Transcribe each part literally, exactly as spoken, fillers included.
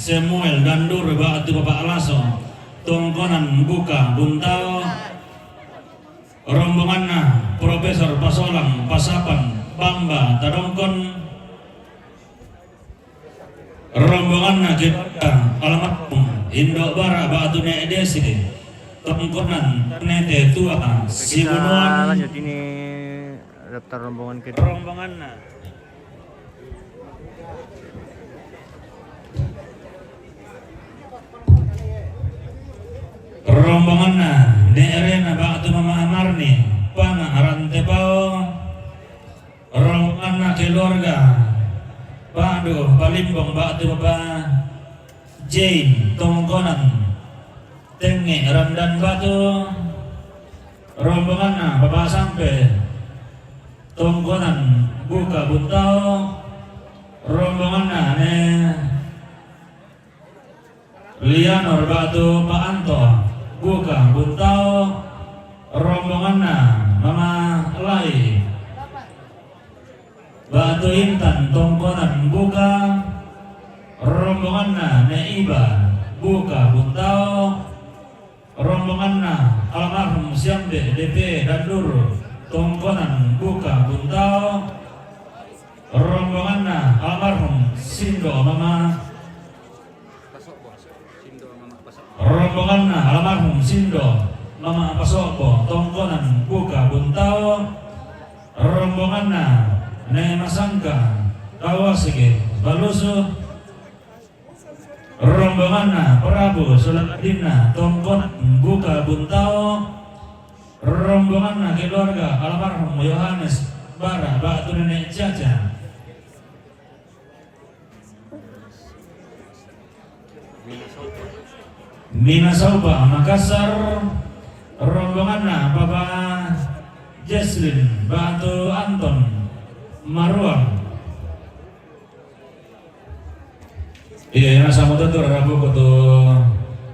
Samuel Dandur ba'tu Bapak Laso, tongkonan Buka Buntao. Rombonganna Profesor Pasolang Pasapan Bamba Tadongkon. Rombonganna keluarga almarhum Indo Bara ba'tu Nek Desi, tongkonan Nete Tua Sibunuan. Lanjut ini daftar rombongan kedua. Rombonganna. Rombonganna Nek Erena ba'tu Mama Amarni, Pana Arantepao. Rombonganna keluarga Padu Palimbong ba'tu Bapa Jane, tongkonan Tenge Randan Batu. Rombonganna Bapa Sampe, tongkonan Buka Buntao. Rombonganna Ne Lianor ba'tu Pak Anto, Buka Buntao. Rombonganna Mama Lai ba'tu Intan, tongkonan Buka. Rombonganna Ne Iba, Buka Buntao. Rombonganna almarhum Siambe D P Dandur, tongkonan Buka Buntao. Rombonganna almarhum Sindo Mama. Rombonganna almarhum Sindo Mama Pasopo, tongkonan Buka Buntao. Rombonganna Ne Masangka, Kawasiki Balusu. Rombonganna Prabu Sulandinna, tongkonan Buka Buntao. Rombonganna keluarga almarhum Yohanes Bara ba'tu Nenek Caca. Mina Saupa, Makassar. Rombonganna Papa Jesslyn ba'tu Anton, Maruang. Iya, ina samututur rabu kutu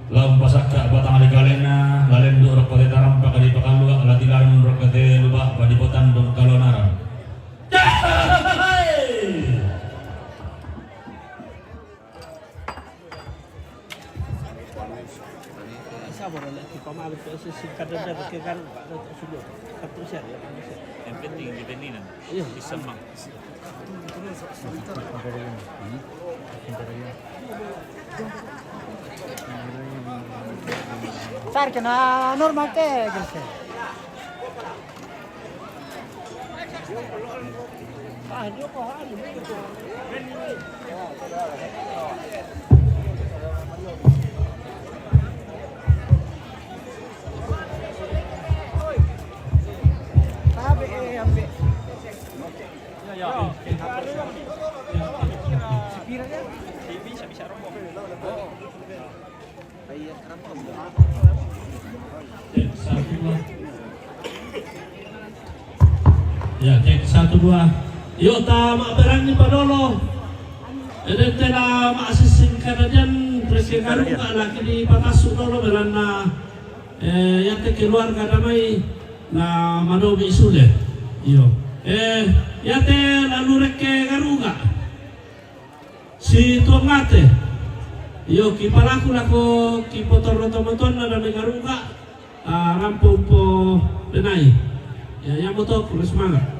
laum pasakka batang ri kalena, lalendu rokko te tarampak di pakalua, latilarun rokko te luba, padi potandung kalonara. Yang penting di Beninan. Iya. Bisa mang. Sar kena normal te, gitu. Ya, cek satu dua. Yo, ta mabberanni padolo. Ede tela massing kadadian, Presiden Garuka lagi dipatassu dolo belanna, eh, yate keluarga damai na manobi sule. Iyo. Eh, yate lalu rekke Garuka. Si tuang mate. Iyo, kipalaku lako kipotorro tomatoanna dame Garuka, ah, rampo umpo penai. Ya, ya moto, terus semangat.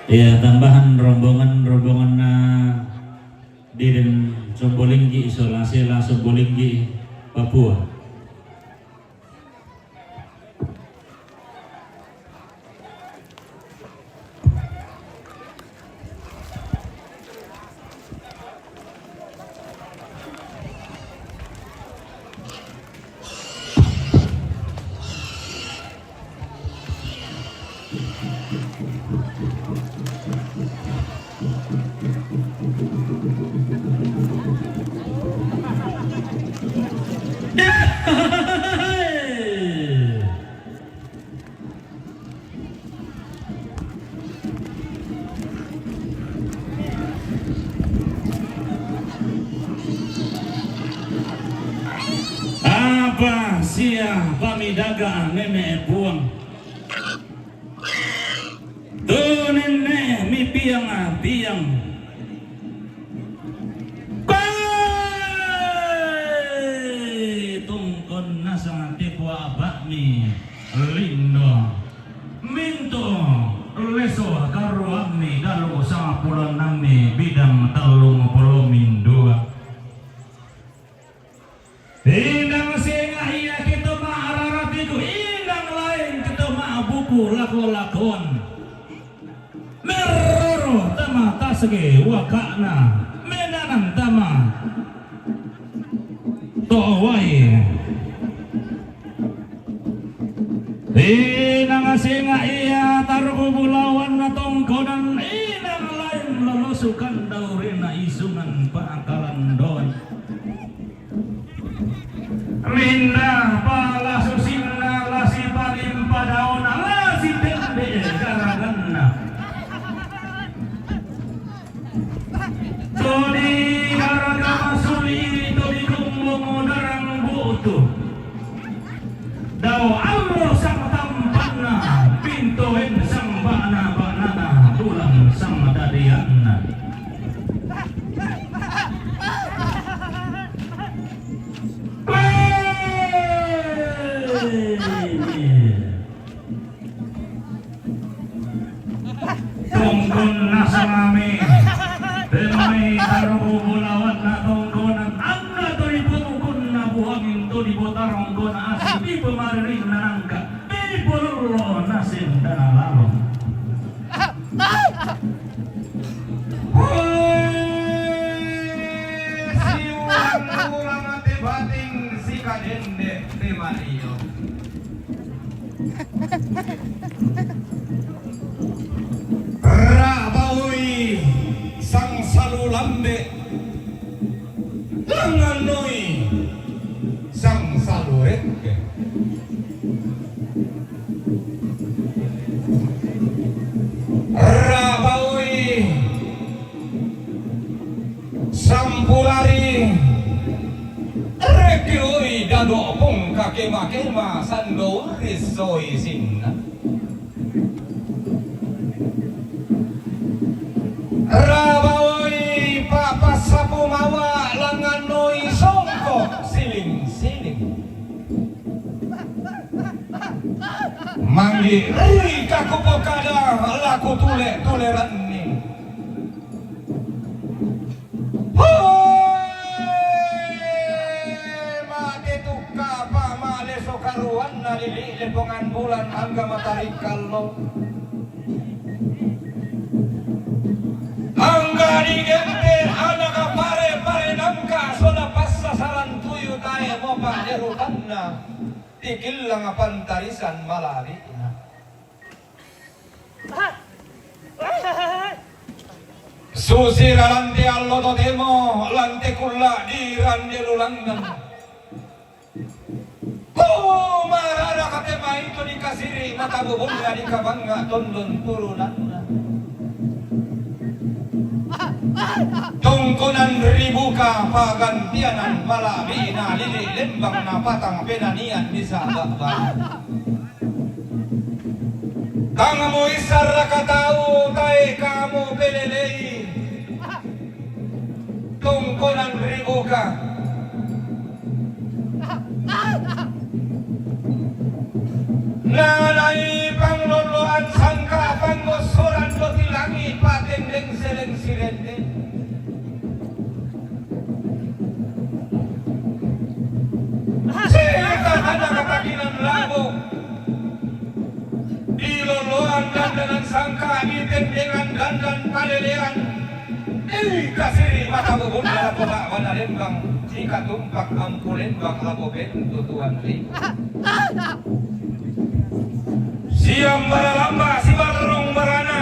Iya, tambahan rombongan-rombongan na didin Sombolinggi, isolasi la Sombolinggi, Papua. Apa sia pamidaga nene puang. Tu nene mi piang, ah, piang. Kai tungkon nasa ti kua abak mi lindo. Minto leso karuang mi dalu sapuluh enam mi bidang telung puluh mindua. Indang singa iya kita ma araratiku, indang lain kita ma buku lako-lakon. Meroro tama tasge wakakna, menanan tama towai. Inang singa iya tarubu bulawan na tongkonan, inang lain lolosukan daurina isungan paakalan don. Minda pala susinna lasi palim padaona lasi dende garaganna. Todi garaga masuli, todi kumbo modarang butu. Dau allo sang tampanna, pintoen sang bana-banana, bulan sang dadianna. Tongkon nasa mami. Temai tarubu bulawan na tongkonan. Anda tu di pemukun na buangin tu di botarong kona asi di pemariring na nangka. Di pololo nasin dana lalong. Hoi, siulang-ulang ate bating si kadende te mario. Rabaui sang salu lambe, langan noi sang salu rengke. Rabaui sampulari, rekiui dado pungka kema-kema sando uris soi sinna. Rabaui papasapu mawa langan noi songko siling-siling. Manggi ri kaku pokada laku tule-tuleranni. Hoi! Mate tukka pa male sokaruanna lili lepongan bulan angga matari kallo. Angga digempe anak pare-pare nangka sola passasaran tuyu tae mopa derutanna. Tikillang pantarisan malabina. Susira lante allo totemo, lante kulla di rande lulangan. Ko marara katema itu dikasiri mata bubunna di kabanga tondon turunanna. Tongkonan ribuka pagantianan malabina lili lembang na patang penanian di sabak bang. Kamu isar katau tae kamu pelelei. Tongkonan ribuka. Nanai pangloloan sangka panggosoran do tilangi Dengan dandan palelean, ikasiri mata bubun dalam kota wana lembang, jika tumpak ampu lembang apo bentuk tuan ri. Siam baralamba, sibarung barana.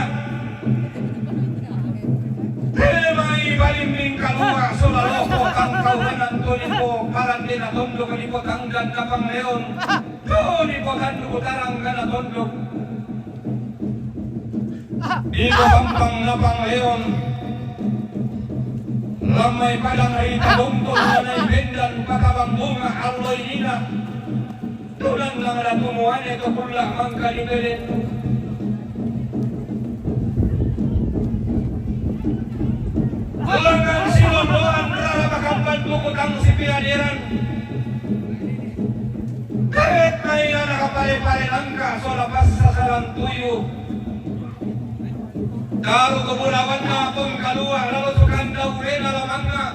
Temai balimbing kalua, sola lopo kangkauhanan to nipo paran dena tondok nipo tanggan napang leon. To nipo tandu tarang kana tondok. Iko pampang napang leon. Lamai padang ri tabongkol manai bendan pakabang bunga alloi nina. Tunan nang ada tumuane to kulla mangka di peletu. Langan silondoan rara makamban buku tang sipiaderan. Kawet nai anak pare-pare langka sola passa salang tuyu. Taru kebulawanna tong kalua lalo sukanda urena lamanga.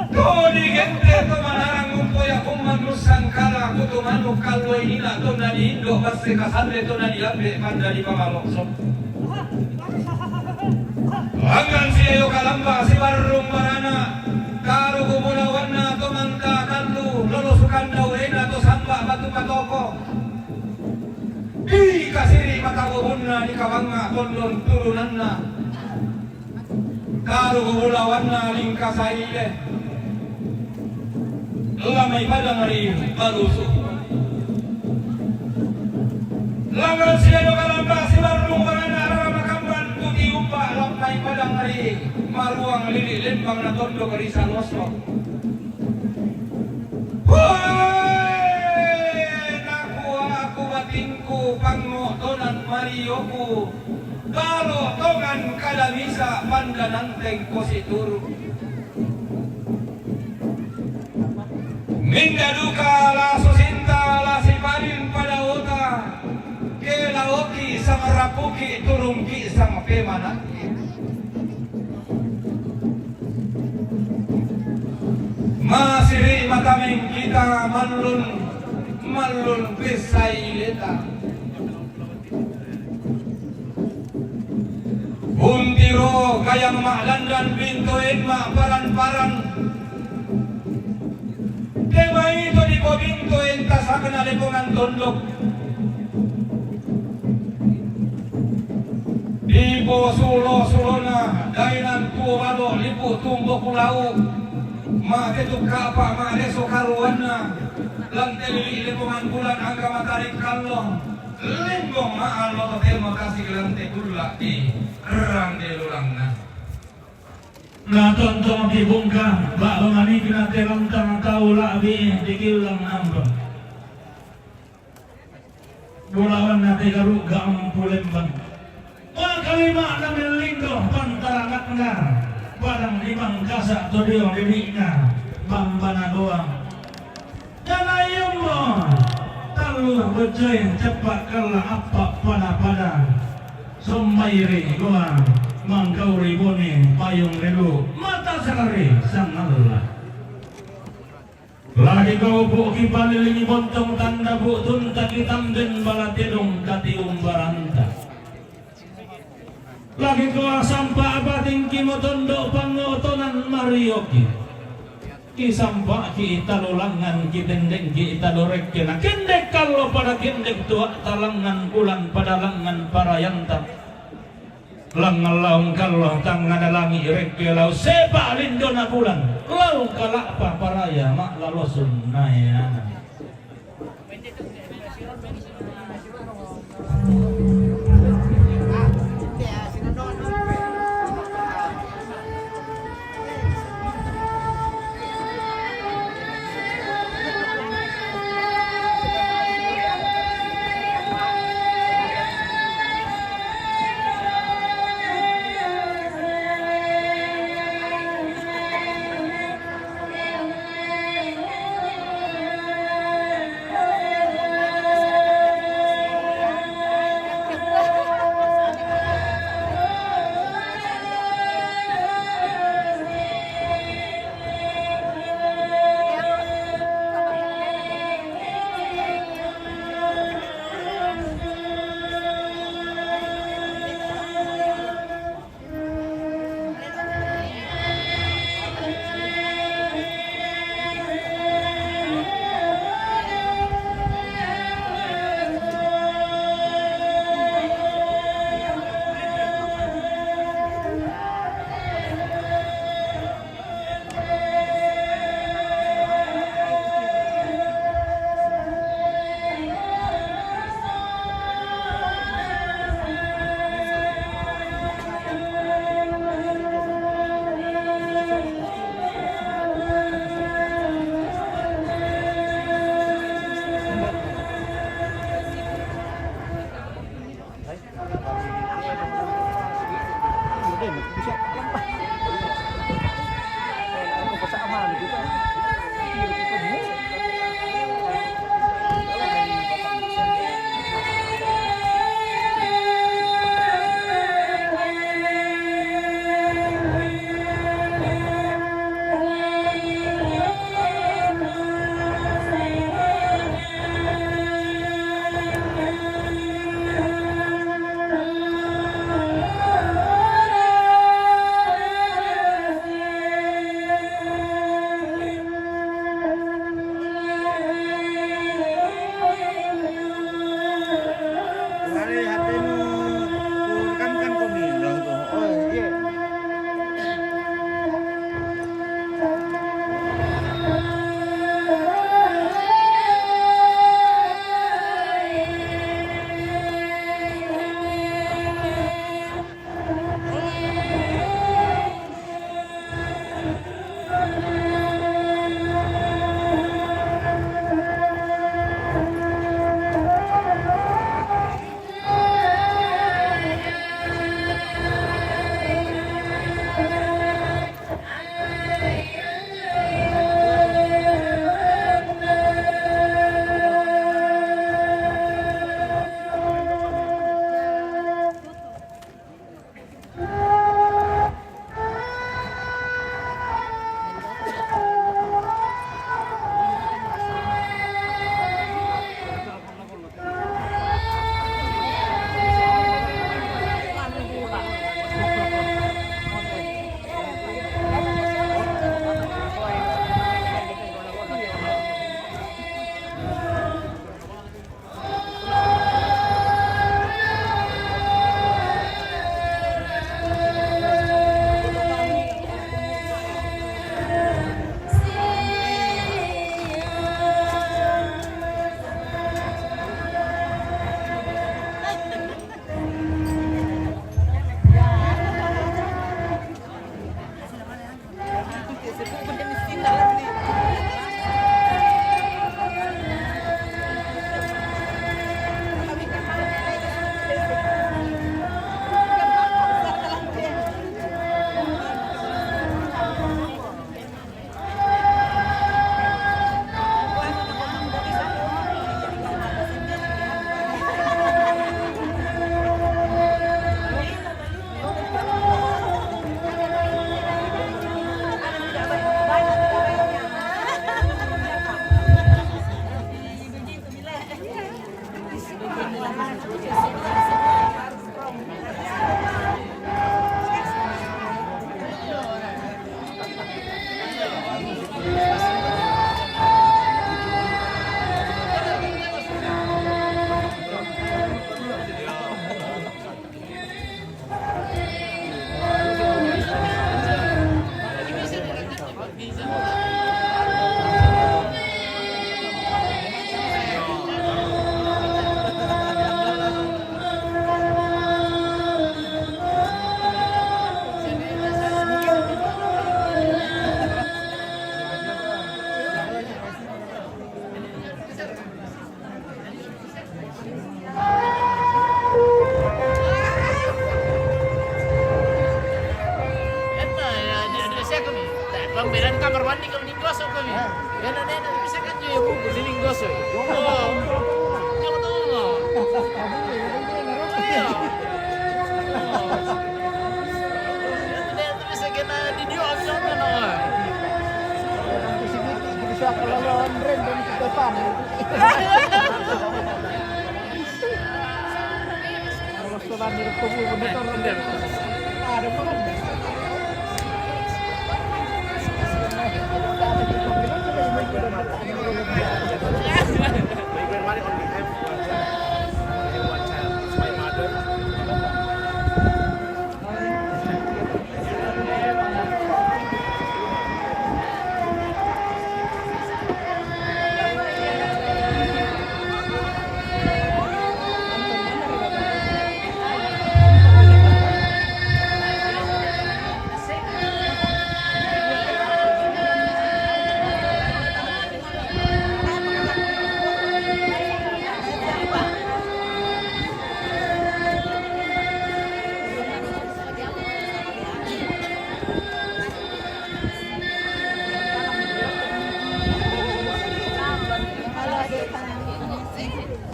Toni gente to manarang umpoya kumman nussangkala kutu manuk kalloi nina tonna di indo passe kasalle tonna di ambe panda di pamalokso. Langan sia yo kalamba sibarrung barana, taru kumulawanna to mangka kallu lolo sukanda urena to samba batu patoko. Di kasiri mata bubunna di kabanga tondon turunanna. Taru kumulawanna lingkasai de. Lamai padang ri balusu. Langan sia do kalamba sibarrung barana rara makamban puti umba lamai padang ri maruang lili lembang na tondok ri saloso. Hoe, nakua aku batingku pango tonan marioku. Balo tongan kada misa pandananteng kosi turu. Minda duka la susinta la siparin pada ota. Ke laoki sang rapuki turungki sang pemanaki. Masiri matameng kita mallun mallun pesai leta. Buntiro gayang ma'dandan bintoen ma'paran-paran. Temai to dipo bintoen tasakna lepongan tondok. Dipo sulo-sulona dainan tuo balo lipu tumbo kulau. Ma'tetuk ka'pa ma'reso karuanna. Lante lili lepongan bulan angka matarik kallo. Lembong ma'allo totemo tasik lante kulla' di rande lulangna. Na tontong dibungka, ba'bangan iki na te lontang tau la'bi dikillang ampa. Bulawanna te garu' ga'ampu lembang. Ma'kalima'na mellinggo pantaranakna, padang di Mangkasa' to dio lili'na, bambana doang. Janai yombo tallu bejjoi ceppa' kalla appa' pada-pada. Sombai ri goa mangkau ri bone payung ri lu mata sari sangalla. Lagi kau bu kipalilingi bontong tanda bu tunta kitamben bala tedong kati umbaranta. Lagi kua sampa' batingki motondo' pangotonan marioki. Kisampa'ki talu langngan kitendengki talu rekkena kendek kallo pada kendek tua'ta langngan bulan pada langngan parayanta. Langngan laung kallo tangngana langi' rekke lau sepa' lindona bulan lau kala'pa paraya ma'lalosun naeana.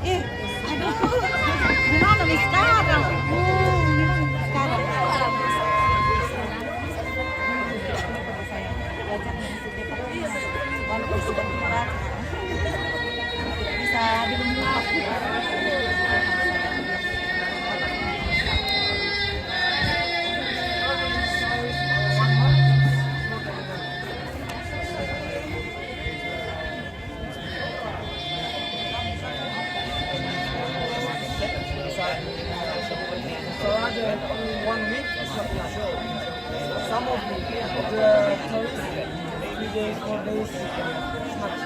Eh, aduh, gimana nih sekarang? Uh, sekarang. Walaupun sudah tua, bisa dilumrah. So are there only one week? Some of the tourists, three days, four days, it's much.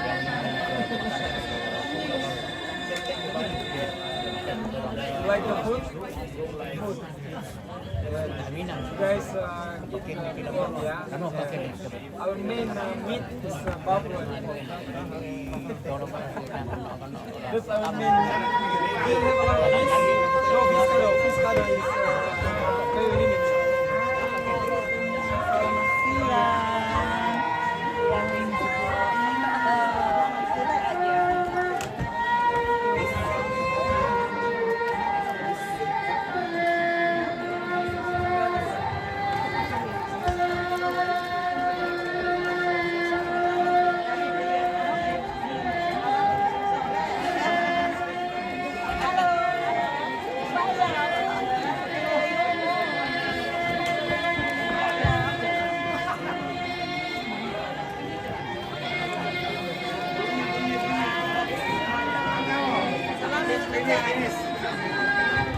Like the food? Food. You guys, uh, eat, uh, pork, yeah? Our main, uh, meat is, uh, buffalo and pork. That's our main meat. We have a lot of fish. No, fish curry. Fish curry is, uh, very limited.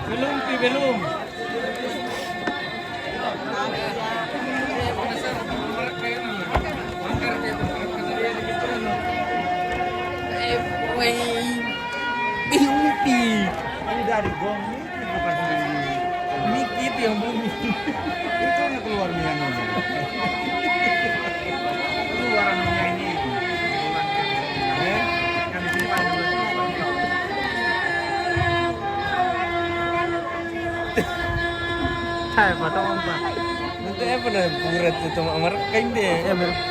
Belum, Pi, belum. Eh, weh. Bingung, Pi. Ini dari gong. Mik itu yang bunyi. Itu yang keluar minyak. Keluar anunya ini. Eh, yang di sini paling dulu. Hai, Pak, tolong, Pak. Nanti apa nih, buret itu, Mak? Merekam deh. Ya, bener. Apa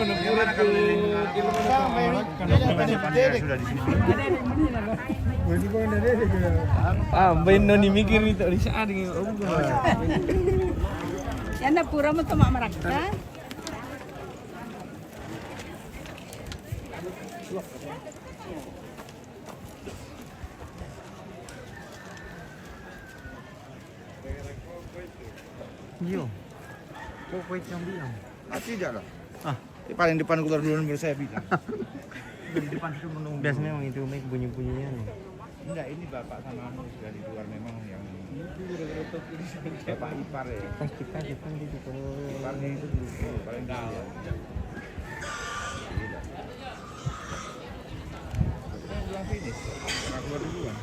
nih, buret itu? Sudah di sini. Ah, ben noni mikir itu, di saat ini. Yana pura mo to, Mak, merekam. Iyo. Kok kue yang bilang? Ah, tidak lah. Ah. Di paling depan keluar duluan, baru saya bilang. Di depan itu menunggu. Biasanya memang itu, Mik, bunyi-bunyinya nih. Enggak, ini bapak sama anu sudah di luar memang yang bapak ipar ya. Pas kita, kita di situ. Iparnya itu dulu, paling dulu ya. Iya. Ini belum finish, karena keluar duluan.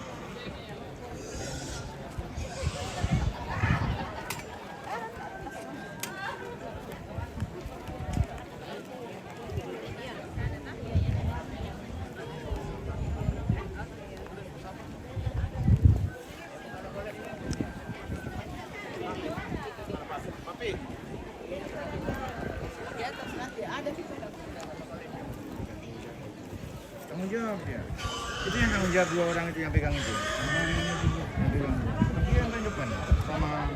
Iya, iya. Itu yang tanggung jawab dua orang itu yang pegang itu. Yang pegang itu. Tapi yang tunjukkan sama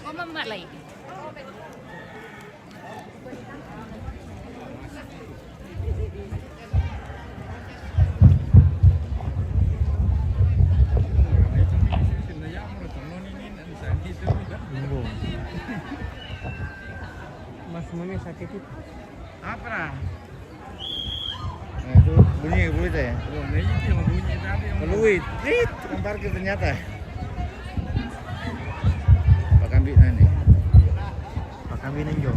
Mama malay. Mas mami sakit itu. Apa? Nah, itu bunyi, bunyi teh. Oh, nah, itu yang bunyi tadi yang peluit. Trit, tukang parkir ternyata. Pakambi nani? Pakambi ninjo.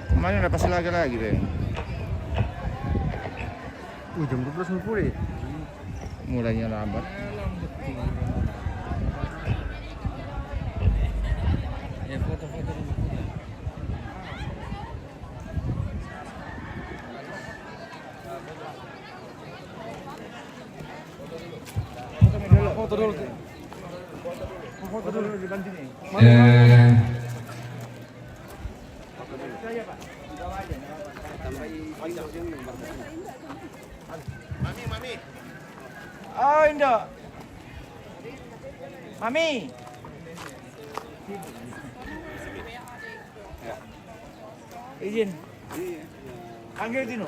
Kemarin udah pasti lagi lagi deh. Uh, jam dua belas lima puluh ya? Mulainya lambat. Ya, foto-foto dulu. Foto dulu. Foto dulu di banting ini. Eh. Mami, mami. Oh, Indo. Mami. Izin. Panggil Dino.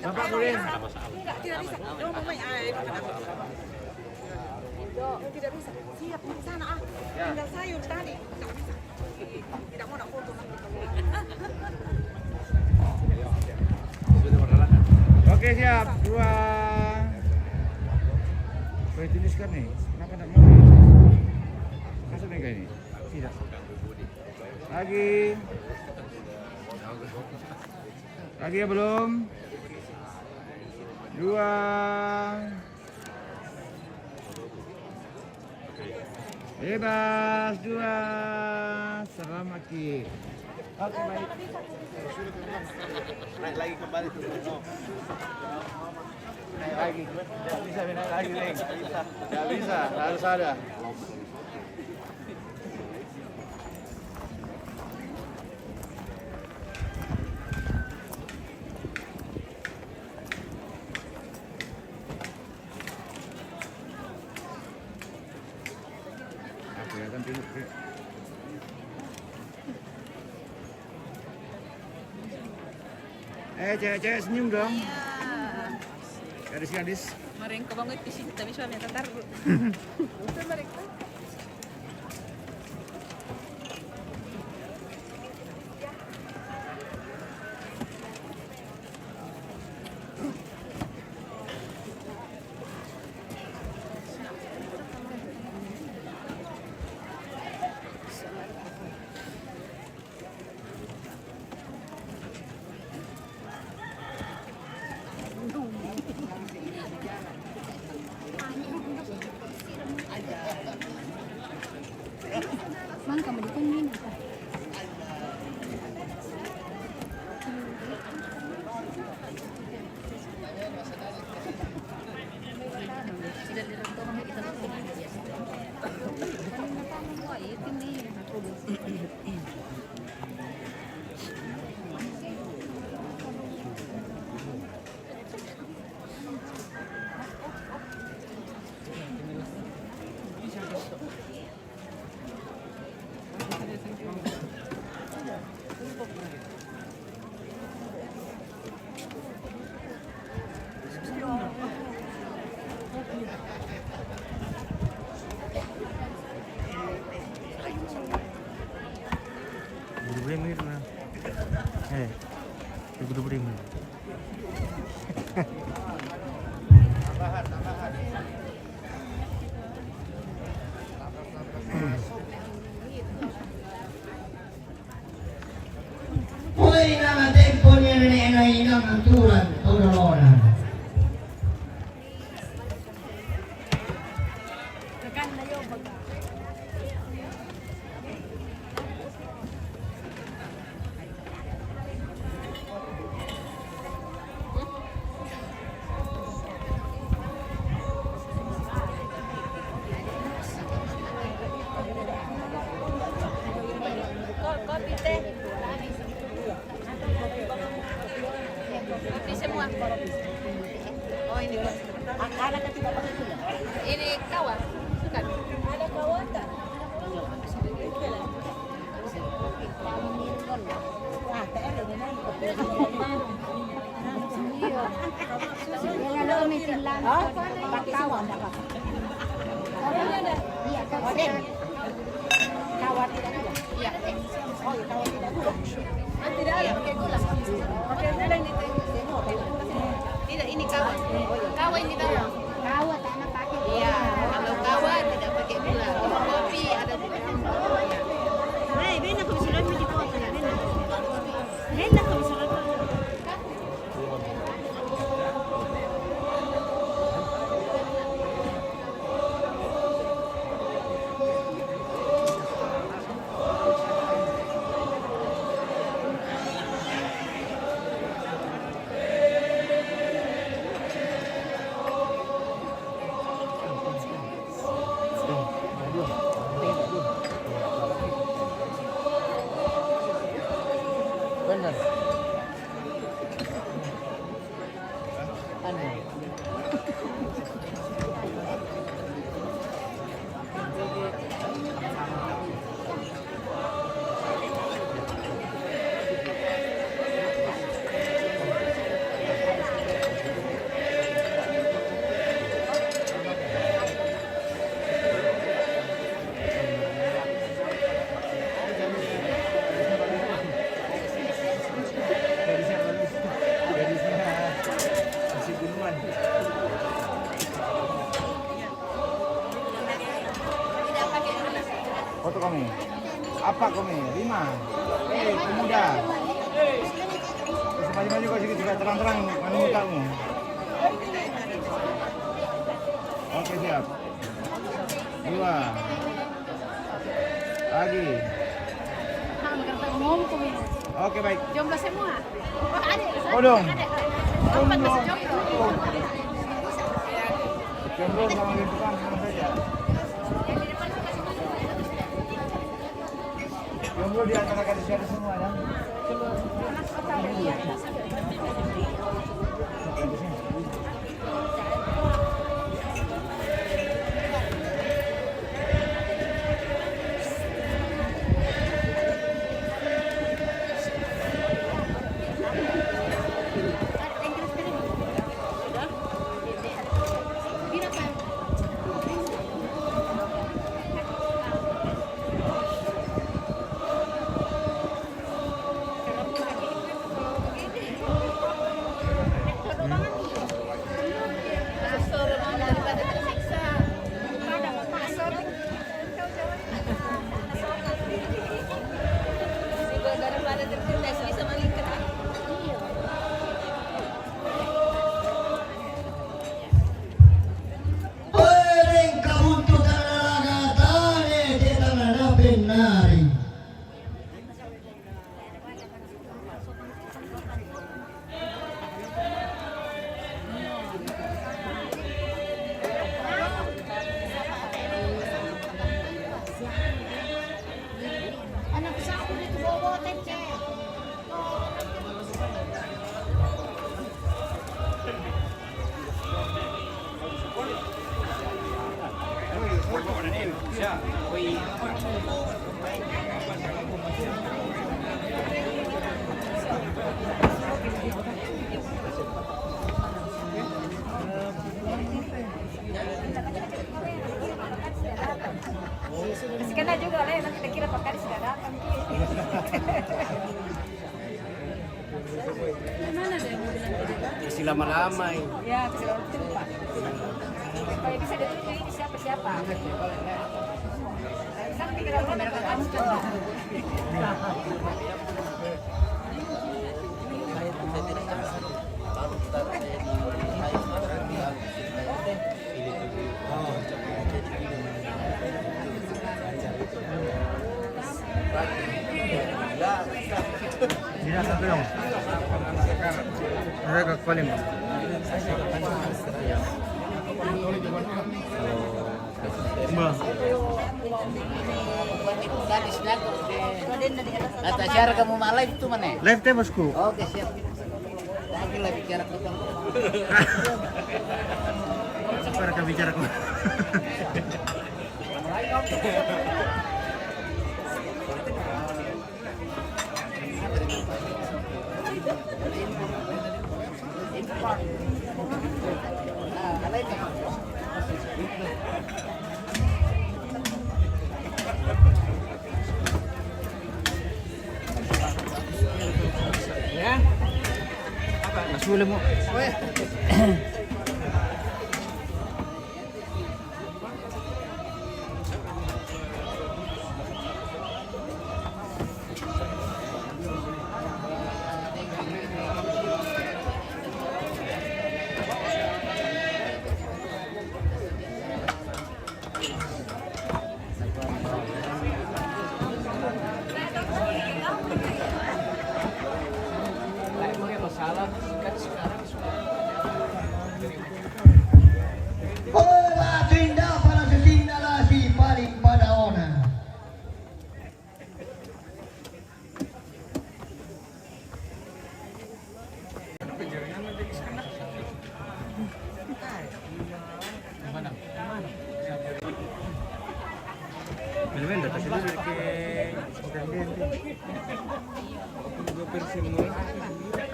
Bapak boleh? Tidak, tidak bisa. Dia mau main air. Tidak bisa. Siap, di sana, ah. Tinggal sayur tadi. Tidak bisa. Tidak mau nak foto nanti. Oke, siap. Dua. Boleh tuliskan nih. Kenapa tidak mau? Masuk nih kayak ini. Tidak. Lagi. Lagi ya belum? Dua. Bebas, dua. Selamat, Ki. Oke, baik. Naik lagi kembali tuh. Naik lagi. Tidak bisa naik lagi, Leng. Tidak bisa, harus ada. Kelihatan dulu, Ki. Eh, cewek-cewek senyum dong. Iya. Gadis-gadis. Marengko banget di sini, tapi suami tatar. Itu mereka. Mangka mo di ko nina. Buru-buru mirip lah. Eh, buru-buru mirip. Inang ang turan, tau dolonan. Kopi, teh. Kopi semua. Oh, ini. Ada ka tidak pakai gula? Ini kawa. Bukan. Ada kawa tak? Iya. Oh, iya, kawa tidak gula. Ah, tidak ada pakai gula. Pakai gula ini, teh. Tidak, ini kawa. Kawa ini, teh. Kawa tanah pakai gula. Iya, kalau kawa tidak pakai gula. Kalau kopi ada gula. Hei, ven a conocer mi tipo, ven. Ven a conocer. Benar. Aneh. Foto kami. Apa kami? Lima. Eh, pemuda. Terus maju-maju kau sini, sudah terang-terang mana mutamu. Oke, siap. Dua. Lagi. Oke, baik. Jomblo semua. Oh, ada. Kodong. Empat masih jomblo. Jomblo sama gitu kan, sama saja. Jomblo di antara gadis-gadis semua, ya. Pereng kabuntu tanah laga tane te tanah dapen nari. Masih kena juga lah, nanti kita kira pakai sudah datang. Kasih lama-lama ini. Ya, kasih lama, cepat. Supaya bisa ditutup ini siapa-siapa. Sampai kita mau datang. Saya tidak Mira, campeón. Mira que cuál es. Bah. Ata acara kamu ma live tu mana? Live teh, bosku. Oke, siap. Lagi lah bicara kotong. Para ka bicara ko. Ya. Apa? Masuk mo. Bola tinda para si tinda la si paling pada ona.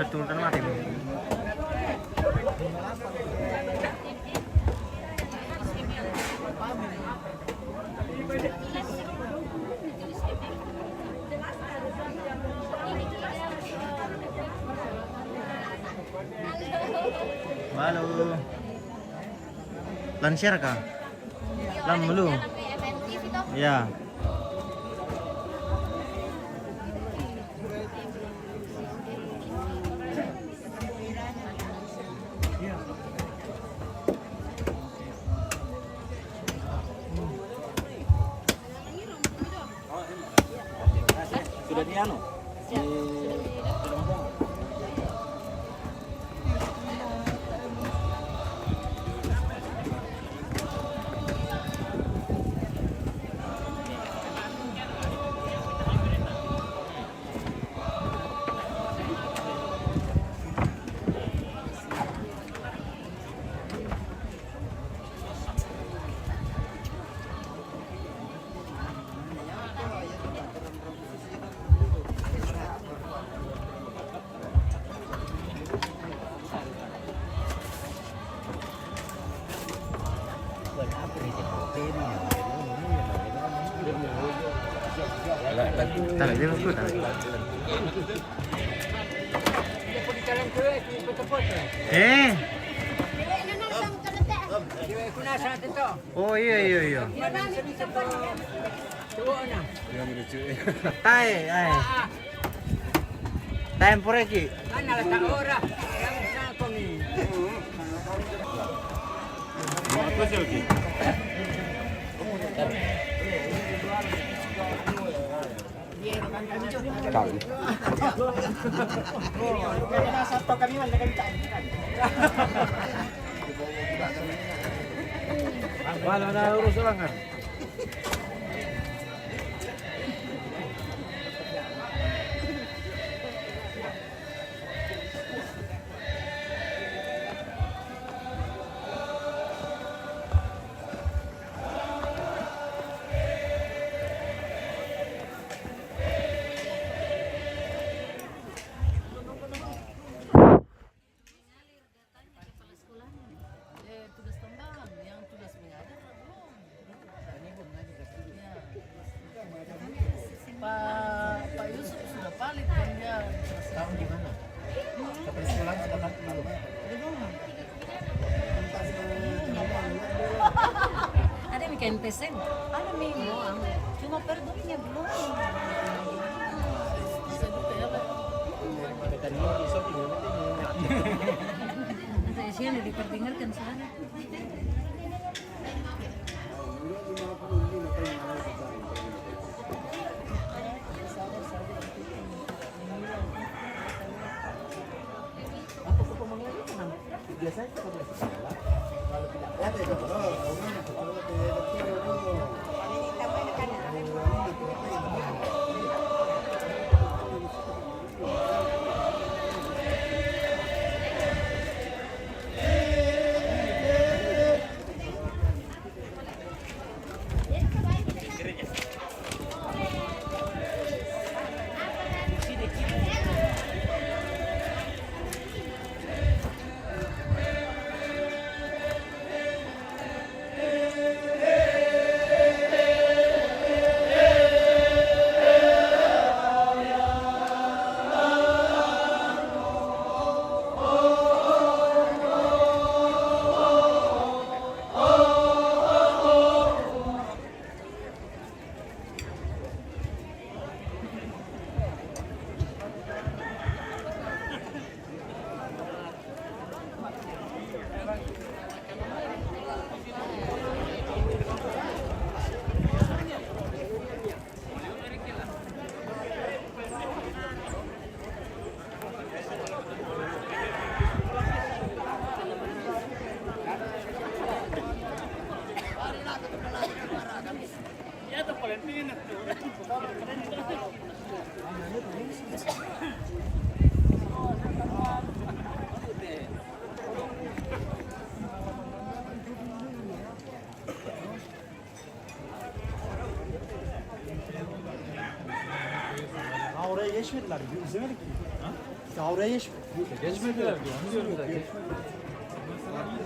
Betul, kan mati. Halo. Lansiar kah? Lam belum. Ya. Sudah di anu? Di Taruh dia masuk, taruh. Eh. Oh, iya, iya, iya. Tae, ai. Tae pura ki. Wala na urus orang kan. Tugas tambahan, yang tugas mengajar belum. Pak, Pak Yusuf sudah balik dan dia tahu di mana? Sampai sekolah sudah balik belum? Belum. Ada mi K M P S M? Ada mi, cuma perdunya belum. Bisa juga ya, Pak. Saya diperdengarkan sana.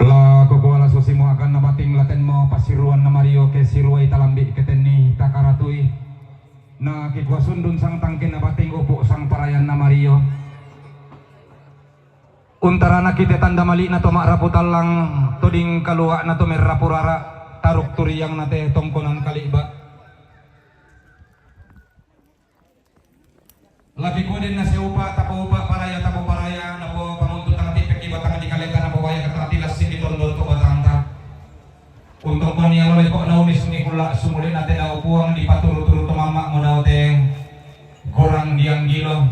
La kokoa la sosimo akan na bating latenmo pasiruan na Mario ke siruai talambi ke tenni takaratui. Na kikua sundun sang tangke na bating upu sang parayan na Mario. Untaranaki te tanda mali'na to ma'rapu tallang, to ding kalua'na to merrapu rara', taruk turiangna te tongkonan kali'ba'. Laki kua den na siupa', tapoupa' paraya, tapoparaya, napopamuntu tang tippeki batang di kaleta, napowaya ka tang tilassi di tondon to batangta. Untong kon ia loleko na unis ni kula sumuli na te dao Puang di paturu-turu to mamma' mo dao te korang dianggilo.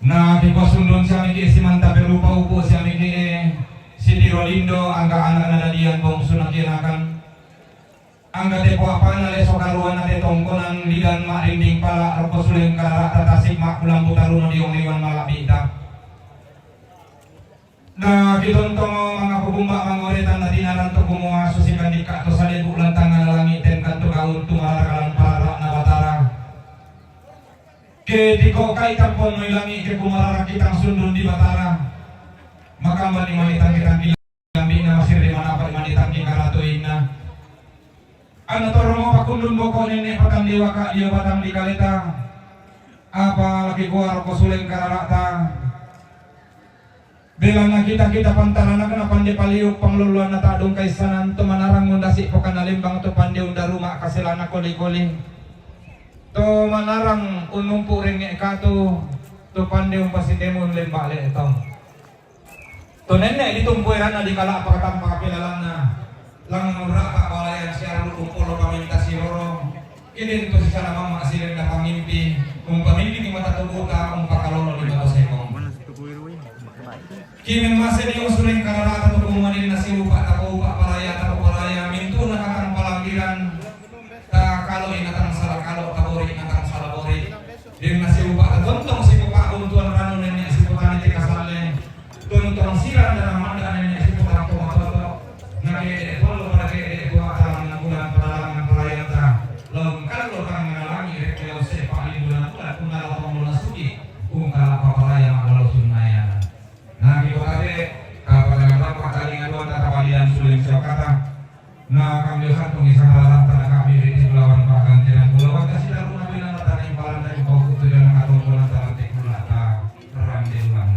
Na kikua sundun siamiki simanta perupa upu' siamiki sitiro lindo angga anak na dadian bongsu na kianakan. Angga te poapana leso karuana te tongkonan lidan ma'rinding pala' rokko suleng karara' tatasik ma'kulambu taruno diong liwan mala'bita. Na kitontongo mangapugumba mangoretan na tinaran to kumua susi kandika to salebu lantangan langi' ten kanto gaun tumarara kalan parara' na Batara. Ke tiko kai tampon noi langi' ke kumarara kitang sundun di Batara. Makamban ni manitang kitang kilambi' na masirri manapa' ni manitang kikaratuinna. Anna torro mo pakundun boko' nene' patang di waka' dio batang di kaleta. Apa laki kua rokko suleng karara'ta. Belanna kita-kita pantaranakna pande paliu' panglolloanna ta'dung kaissanan to manarang undasi' pokanna lembang to pande undaruma' kaselana koli-koli. To manarang unnumpu' rengnge' katu to pande umpasitemun lemba' le'to. To nenne' ditumpu eranna dikala' pakatampa kapilalanna, langngan urra'pa' balayan siarru' umpolo paminta siroro, keden to sisala mamma' silenna pangimpi, umpamindiki mata tubu'ta, umpakalolo lima sekong. Kimemmase dio suleng karara'ta to kumua den na siupa' tapoupa' paraya tapoparaya mintu'na katang palambiran. Takalo'i na tang sala kalo', tabori' na tang sala bori'. Den na siupa' tatontong sipopa'buntuan ranu nenne' sipotani te kasalle. Tontong sirang dan manda nenne' sipotampo matoto'. Na ke'de' tollo pada ke'de' tua talangan bulan padalangan palayanta. Laung kallo tangnga langi' rekke lao se'pa' lindunan bulan ungkala' tomolona sugi', ungkala' papalaya ma'lalo sunnayana. Na kibotate, kapatagan lampa kalingaduan tatapalian suleng siokata. Na kambiosan tungi sahala tana kami riti kulawan pagantiran kulawan kasidaruna pinana tana imparan dari pokok tujuan katongkonan tana ti kulata rande ulang.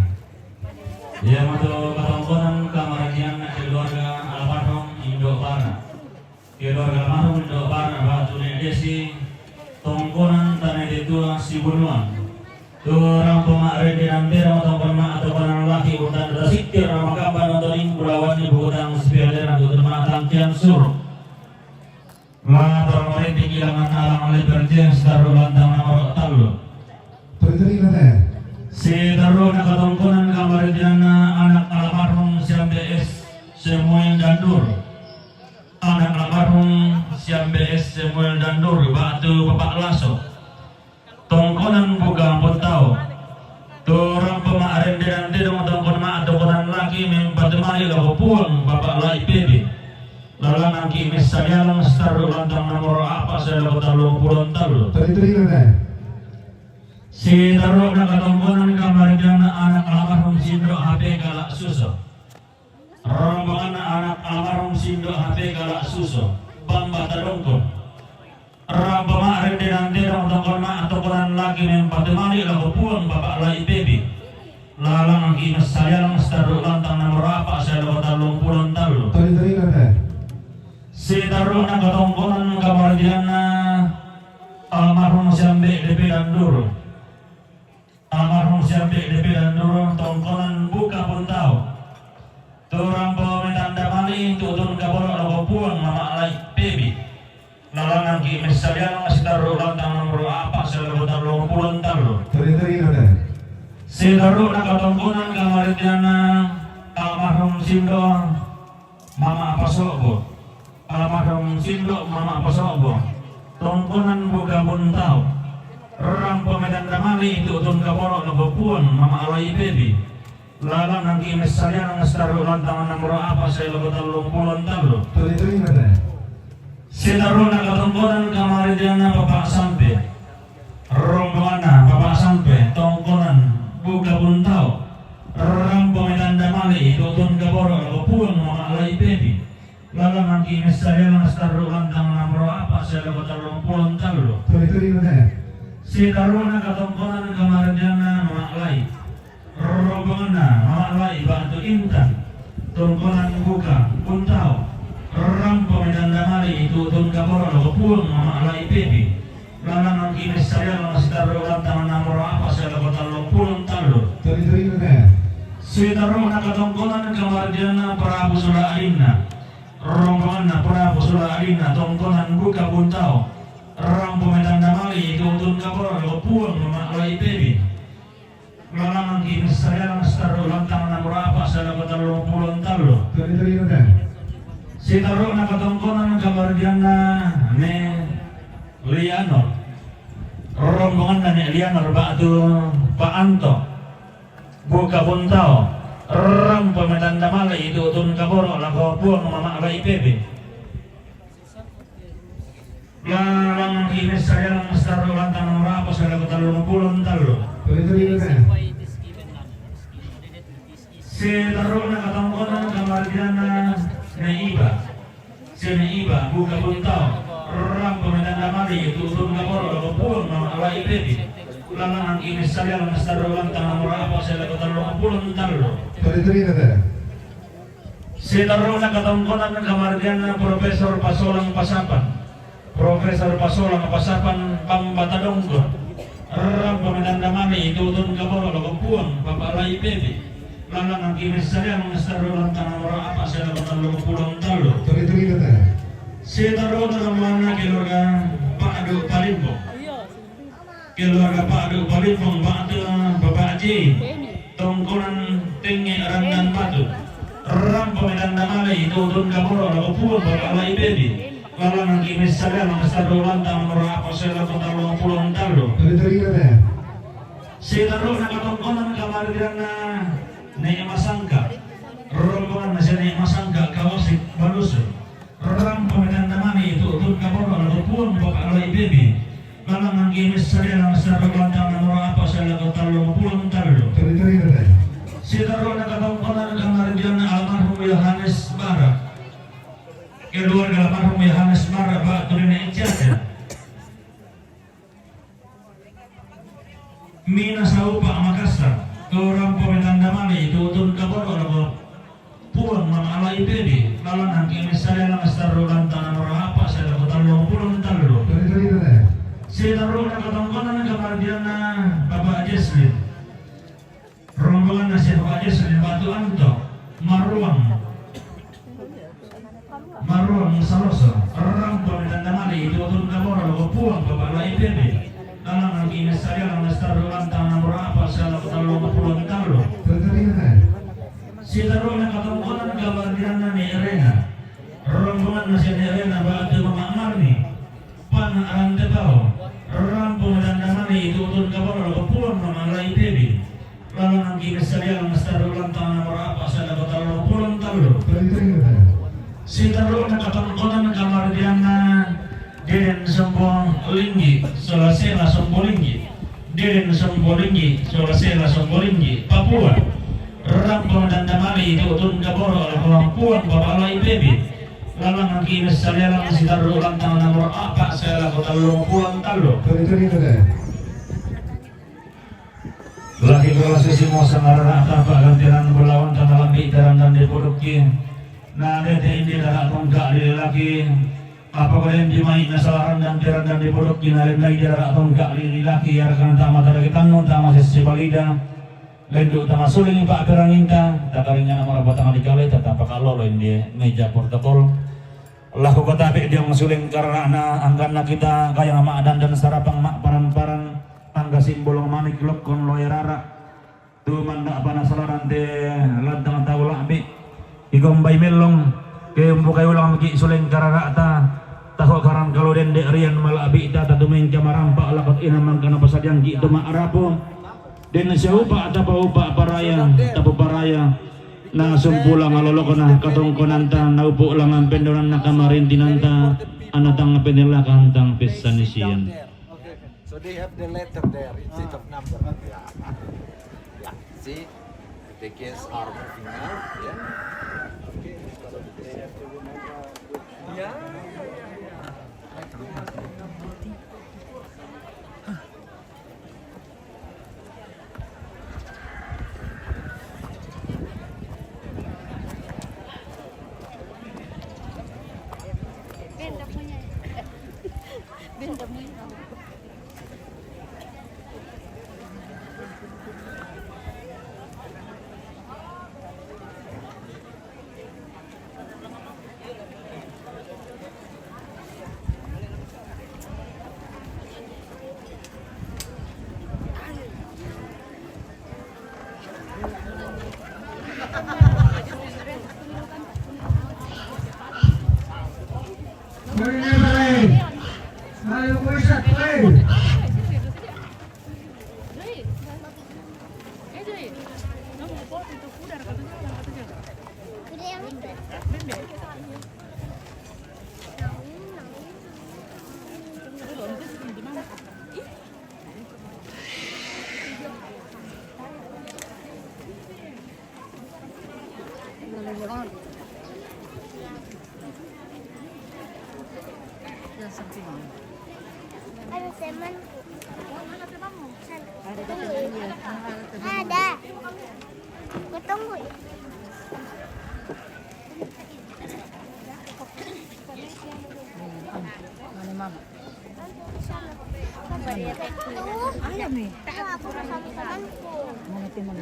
Iya matu katongkonan kamaragian keluarga almarhum Indo Bara. Keluarga almarhum Indo Bara batu ne desi tongkonan tana detua sibunuan. Turang pema'rende nantera matongkon ma' atau panang laki utan data sikir na makamban nontoning bulawan ni bukutang sipiaderan tu matangkian suru. La torang marende kilangan alang leper jeng sitaru lantang nomor tallu. Terjadi nate. Sitaru na katongkonan kamarendianna anak almarhum Siambe S Samuel Dandur. Anak almarhum Siambe S Samuel Dandur batu Bapak Laso. Tongkonan buka ampun tau. Turang pema'rendenan tedong tongkon ma' tongkonan laki mempatemali lako puang Bapak Lai Pebe. Lalangan ki messalialang sitaru lantang nomor apa saya lako tallu pulon tallu. Tadi tadi nate. Sitaru na katongkonan kamarendianna anak almarhum Sindo H P Kala Suso. Rombonganna anak almarhum Sindo H P Kala Suso, Bamba Tadongkon. Rampa ma'rende nante dong tongkon ma' tongkonan laki mempatemali lako puang Bapak Lai Pebi. Lalang ki messalialang sitaru lantang nomor apa saya lako tallung pulon tallu. Tadi tadi nate. Sitaru na katongkonan kamarendianna almarhum Siambe D P Danduru. Almarhum Siambe D P Danduru tongkonan buka pun tau. Turang po metanda mali tutun kapolo loko puang mama lai Pebi. Lalangan ki messaliang sitaru lantang nomor apa saya loko tallung pulon tallu. Teri-teri nate. Sitaru na katongkonan kamarendianna almarhum Sindo mama apa sobo. Almarhum Sindo' Mama' Pasobo, tongkonan Buka Buntao. Rampo medan damali tu'tun kaboro' lako Puang Mama' Alai Pebi. Lalangnganki' messaliang sitarru' lantang nomoro apa' sae lako tallung pulo tallu. Tuli-tulina te. Sitarru'na katongkonan kamaridianna Papa' Sampe. Rombonganna Papa' Sampe, tongkonan Buka Buntao. Rampo medan damali tu'tun kaboro' lako Puang Mama' Alai Pebi. Lalangnganki' messaliang sitarru' lantang nomoro apa' sae lako tallung pulo tallu. Tuli-tulina te. Sitarru'na katongkonan kamaridianna Mama' Alai. Rombonganna Mama' Alai ba'tu Intan, tongkonan Buka Buntao. Rampo medan damali tu'tun kaboro' lako Puang Mama' Alai Pebi. Lalangnganki' messaliang sitarru' lantang nomoro apa' sae lako tallung pulo tallu. Tuli-tulina te. Sitarru'na katongkonan kamaridianna Prabu sola alinna. Rombonganna Prabu sola alinna, tongkonan Buka Buntao. Rampo medan damali tu'tun kaboro' lako Puang Mama' Alai Pebi. Lalangnganki' messaliang sitarru' lantang nomoro apa' sae lako tallung pulo tallu. Tuli-tulina te. Sitarru'na katongkonan kamaridianna Ne Lianor. Rombonganna Ne Lianor ba'tu Pa' Anto, Buka Buntao. Rampo medan damali tu'tun kaboro' lako Puang Mama' Alai Pebi. Lalangnganki' messaliang sitarru' lantang nomoro apa' sae lako tallung pulo tallu. Tuli-tulina te. Sitarru'na katongkonan kamaridianna Ne Iba. Si Ne Iba, Buka Buntao. Rampo medan damali tu'tun kaboro' lako Puang Mama' Alai Pebi. Lalangnganki' messaliang sitarru' lantang nomoro apa' sae lako tallung pulo tallu. Tuli-tulina te. Sitarru'na katongkonan kamaridianna Profesor Pasolang Pasapan. Profesor Pasolang Pasapan Pambata Dongko. Rampo medan damali tu'tun kaboro' lako Puang Papa' Alai Pebi. Lalangnganki' messaliang sitarru' lantang nomoro apa' sae lako tallung pulo tallu. Tuli-tulina te. Sitarru'na rombonganna keluarga Pa'du Palimpong. Keluarga Pa'du Palimpong ba'tu Bapak Ji, tongkonan Tengnge' Randan Batu. Rampo medan damali tu'tun kaboro' lako Puang Papa' Alai Pebi. Lalangnganki' messaliang sitarru' lantang nomoro apa' sae lako tallung pulo tallu. Tuli-tulina te. Sitarru'na katongkonan kamaridianna Ne Masangka. Rombonganna si Ne Masangka Kawasik Balusu. Rampo medan damali tu'tun kaboro' lako Puang Papa' Alai Pebi. Lalangnganki' messaliang sitarru' lantang nomoro apa' sae lako tallung pulo tallu. Tuli-tulina te. Sitarru'na katongkonan kamaridianna almarhum Yohanes Bara. Keluarga almarhum Yohanes Bara ba'tu Nene' Ciaca. Mina Saupa Makassar, tu rampo medan damali tu'tun kaboro' lako Puang Mama' Alai Pebi. Lalangnganki' messaliang sitarru' lantang nomoro apa' sae lako tallung pulo tallu. Tuli-tulina te. Sitarru'na katongkonan kamaridianna Papa' Jesli. Rombonganna si Papa' Jesli ba'tu Anto Maruang. Maruang Saloso, rampo medan damali tu'tun kaboro' lako Puang Papa' Alai Pebi. Lalangnganki' messaliang sitarru' lantang nomoro apa' sae lako tallung pulo tallu. Tuli-tulina te. Sitarru'na katongkonan kamaridianna Ne Rena. Rombonganna si Ne Rena ba'tu Mama' Marni. Pana' Rantepao, rampo medan damali tu'tun kaboro' lako Puang Mama' Alai Pebi. Lalangnganki' messaliang sitarru' lantang nomoro apa' sae lako tallung pulo tallu. Sitarru'na katongkonan kamaridianna Deden Sombolinggi, sola Sela Sombolinggi. Deden Sombolinggi, sola Sela Sombolinggi, Papua. Rampo medan damali tu'tun kaboro' lako Puang Papa' Alai Pebi. Lalangnganki' messaliang sitarru' lantang nomoro apa' sae lako tallung pulo tallu. Tuli-tulina te. Laki' gola sisi mosang arara' tapa' gantiran bulawan tana lambi' terandan dipudukki. Na tete indi dara' tongka' dililaki. Apa kode indi mai' nasala randan terandan dipudukki na lendai dara' tongka' dililaki, arakan tama taraki tannu tama sessi balida. Lendu' tama suling pa'peranginta, takaringa namara batang dikale, tatapa kalolo indi meja protokol. Lako katabe' diong suling karara'na angganna kita kayang ma'dandan sarapang ma'paran-paran, angga simbolong manik lokkon loe rara'. Tu manda' panasalaran te lantang tau la'bi', igombai mellong. Ke umbu kayu lang ki suleng karara'ta, taho' karan kalo dende' riyan mala'bi'ta tatumengka marampa' lakot inamang kana pasadiangki' to ma'rapo. Den siaupa' tapaupa' paraya, tapoparaya, na sumpulang alolokna katongkonanta, naupu' langan pendonanna kamarintinanta, ana tang penelakanta pessanisiyan. Okay. So they have the letter there instead of number. Yeah. Yeah. See? The guests are moving now. Yeah. Okay. Yeah, yeah, yeah, yeah. Ada temanku. Ada. Kutunggu. Mana mama? Ayam ni. Mana teman?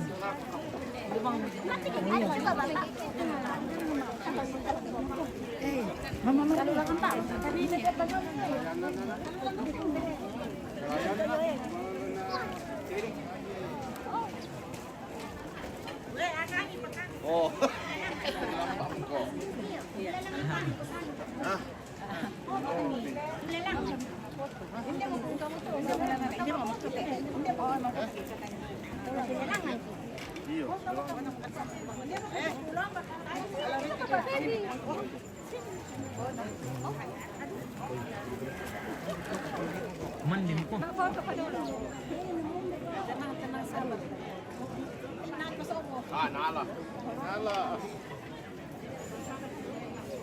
Eh, mama, mama. Oh. Mandi ni po. Tenang, tenang, sabar. Ah, nala. Nala.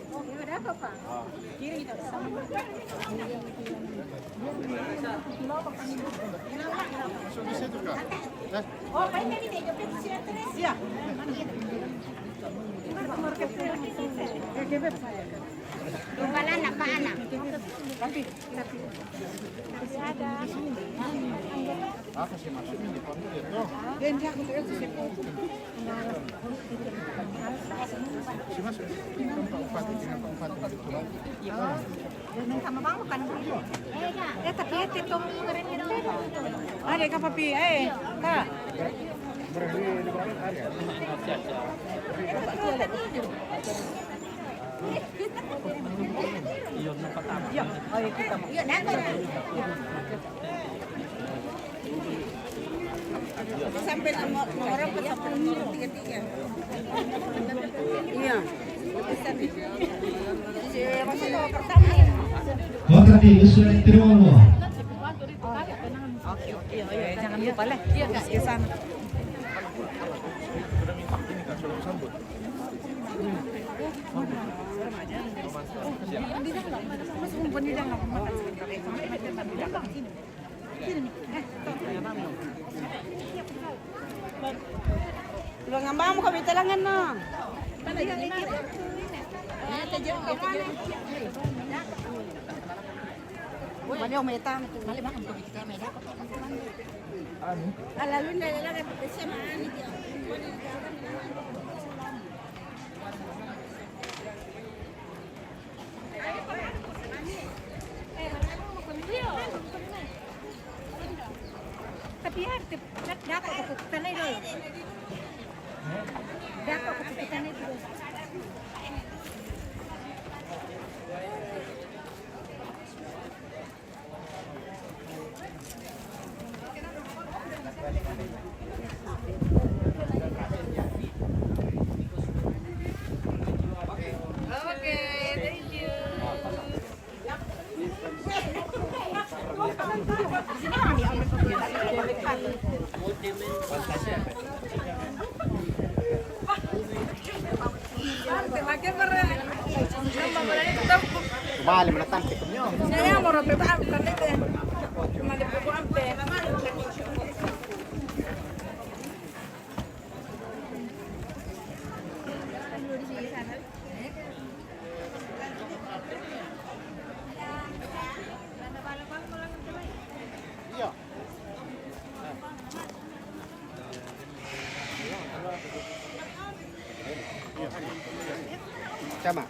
Oh, ya udah apa, Pak? Ah. Kiri kita sama. Masuk di situ, Kak. Eh? Oh, paling ini deh, jepit si Andres. Iya. Lupa lah, apa anak? Masih ada. Apa sih maksudnya di pondok itu? Dia yang jago itu sih. Sino, sino? Yung pampati, yung pampati. Yung sama bang, bukan? Eh, tapi ito itong... Ah, di ka, papi. Eh, ka. Iyon na patama. Iyon, oh, kita mo. Iyon, ako. Sampai na mo, mawarang pa sa puno, tiga-tiga. Iya. Kontra di Yusuf Tirolo. Oke, oke. Jangan lupa lah. Iya, Kak. Ke sana. Tulungan ba mo kami talangan na. Mali, may tama. Mali ba ang pagkita, may dapat. Ala, yun na lang, kasi maani. Tapi arte, dako ko tanay do. Dako ko tanay do. Okay, thank you. Vale, me lo tanto. Sama.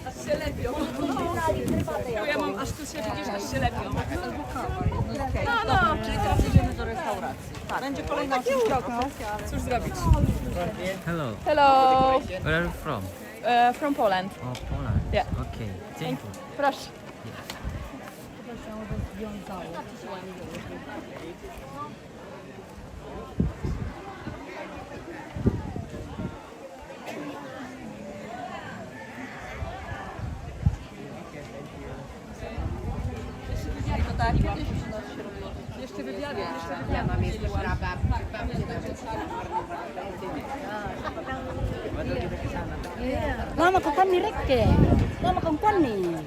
Asclepion. Próbujemy aż tu się widzisz, asclepion. No, no. Przyjdzie do restauracji. Tak. Będzie kolejna oczywiście. Cóż zrobić? Hello. Hello. Where are you from? Uh, from Poland. Oh, Poland. Yeah. Okay. Dziękuję. Proszę. Jeszcze wywiady, jeszcze wywiady. Ja mam jeszcze prababci, babci nawet. Mama, kau kan ni rekke. Mama, kau kan ni.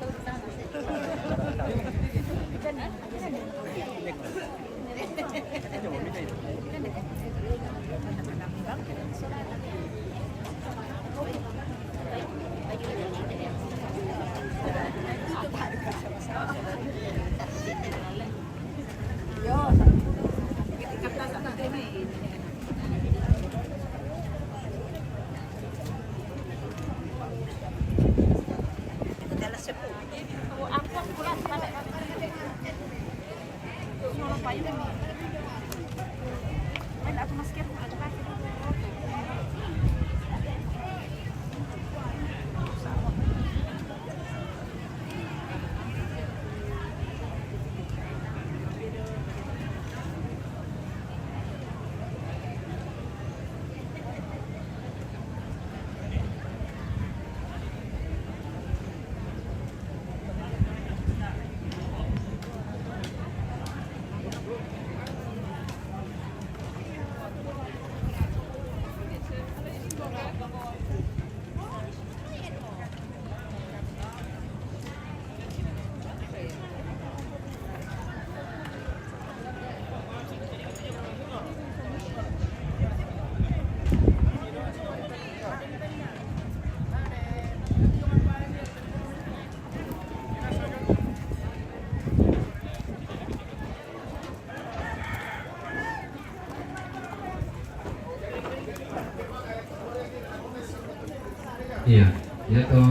Iya, iya to,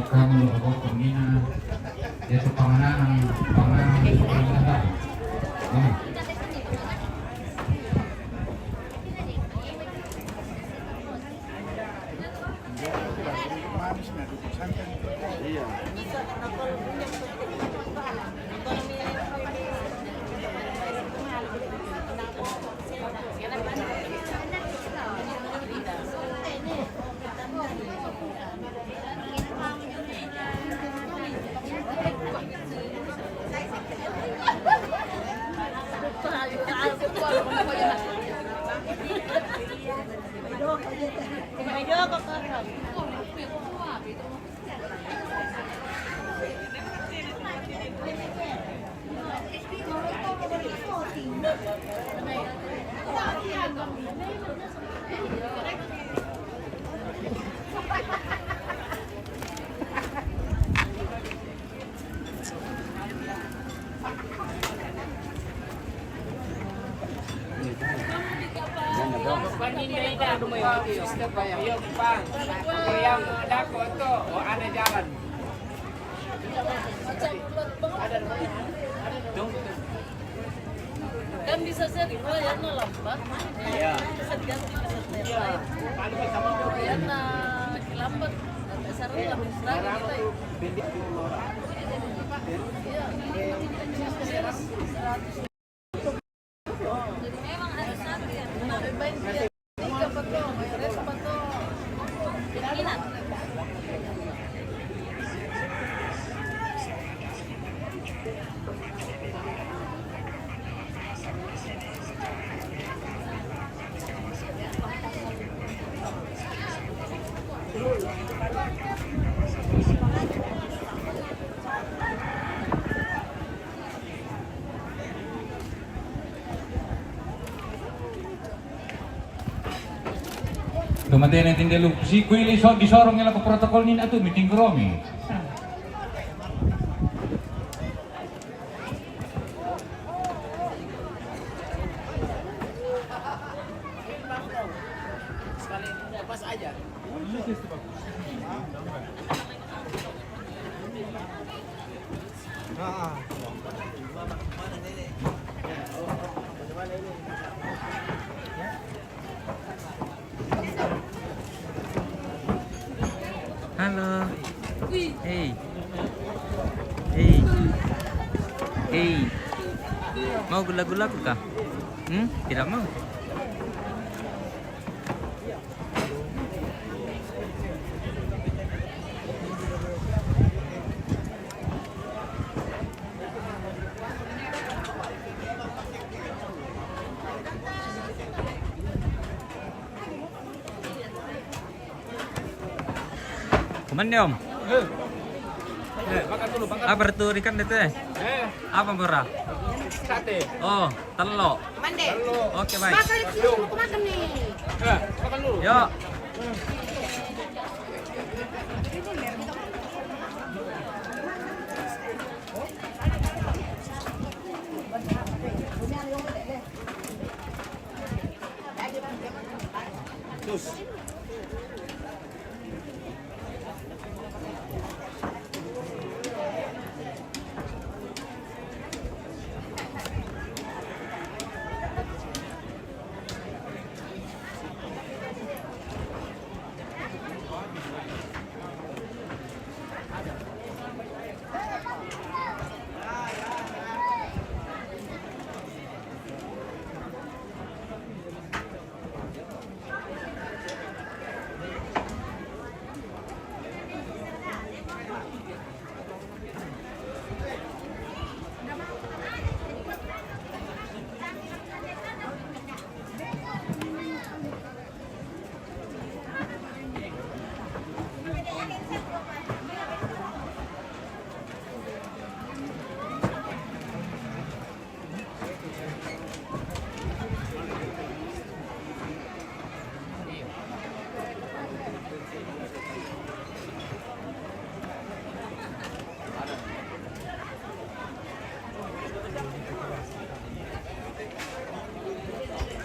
kamu lo apa pemina, iya to, panganan, panganan, panganan. Kamu. Kan bisa jadi, oh, ya, na lambat. Iya. Bisa diganti, bisa diganti. Iya. Ya, na lambat. Sampai sekarang lambat sekali kita, ya. Iya. Jadi memang harus nanti, ya. Tumatene tindelu. Si kuili so disorong ela ko protokol nin atu meeting room i. Sekali pas aja. Halo. Hei. Hei. Hei. Mau gula-gula ku kah? Hmm? Tidak mau. Kumande, Om? Eh. Eh, makan dulu, makan. Apa itu ikan itu? Eh. Apa, Bora? Sate. Oh, telok. Kumande. Oke, baik. Makan itu, aku makan nih. Eh, makan dulu. Yuk.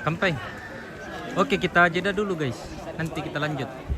Kampai. Oke, kita jeda dulu, guys. Nanti kita lanjut.